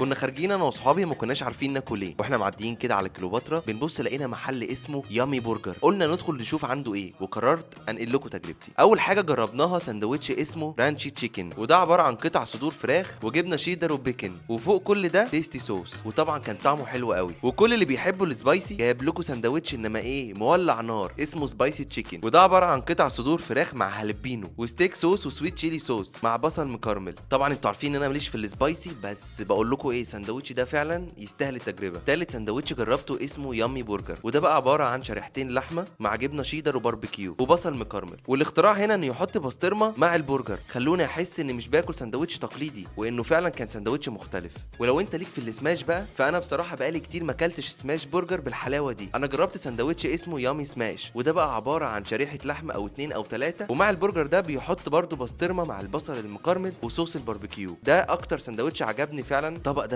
كنا خارجين انا واصحابي، ما كناش عارفين ناكل ايه، واحنا معديين كده على كليوباترا بنبص لقينا محل اسمه Yummy Burger. قلنا ندخل نشوف عنده ايه، وقررت انقل لكم تجربتي. اول حاجة جربناها سندوتش اسمه ranch chicken، وده عبارة عن قطع صدور فراخ وجبنه شيدر وبيكن، وفوق كل ده tasty sauce، وطبعا كان طعمه حلو قوي. وكل اللي بيحبوا ال spicy جايب لكم سندوتش انما ايه مولع نار اسمه spicy chicken، وده عبارة عن قطع صدور فراخ مع jalapeno و steak sauce و sweet chili sauce مع بصل مكرمل. طبعا انتوا عارفين ان انا ماليش في ال spicy، بس بقول لكم ايه، السندوتش ده فعلا يستاهل التجربه. تالت سندوتش جربته اسمه Yummy Burger، وده بقى عبارة عن شريحتين لحمه مع جبنه شيدر وباربيكيو وبصل مكرمل، والاختراع هنا انه يحط بسطرمه مع البرجر. خلوني احس اني مش باكل سندوتش تقليدي، وانه فعلا كان سندوتش مختلف. ولو انت ليك في السماش بقى، فانا بصراحة بقالي كتير ما اكلتش smash burger بالحلاوه دي. انا جربت سندوتش اسمه Yummy Smash، وده بقى عبارة عن شريحة لحمه او اتنين او تلاته، ومع البرجر ده بيحط برضو بسطرمه مع البصل المكرمل وصوص الباربيكيو. ده اكتر سندوتش عجبني فعلا. طبعا